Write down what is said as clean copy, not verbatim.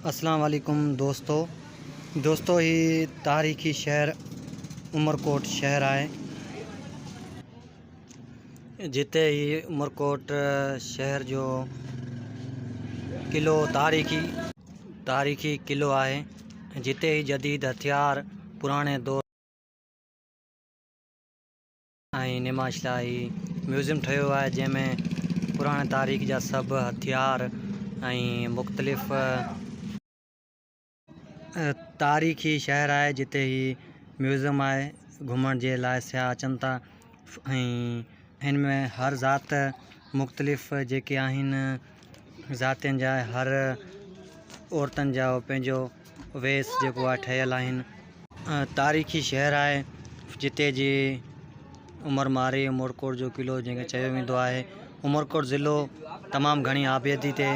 اسلام عليڪم دوستو دوستو هي تاريخي شهر عمرڪوٽ شهر آهي جتي هي عمرڪوٽ شهر جو قلعو تاريخي تاريخي قلعو آهي جتي هي جديد هٿيار پراڻي دور ۽ نمائش لاء هي ميوزيم ٺهيو آهي جنهن ۾ پراڻي تاريخ جا سڀ هٿيار ۽ مختلف تاريخي شهر آهي جتي هي ميوزيم آهي گهمڻ جي لاء سياح اچن ٿا ۽ هن ۾ هر ذات مختلف جيڪي آهن ذاتين جا هر عورتن جا پنهنجو ويس جيڪو آهي ٺهيل آهن. تاريخي شهر آهي جتي جي عمر مارئي عمرڪوٽ جو قلعو جنهن کي چيو ويندو آهي عمرڪوٽ ضلعو تمام گهڻي آبادي تي.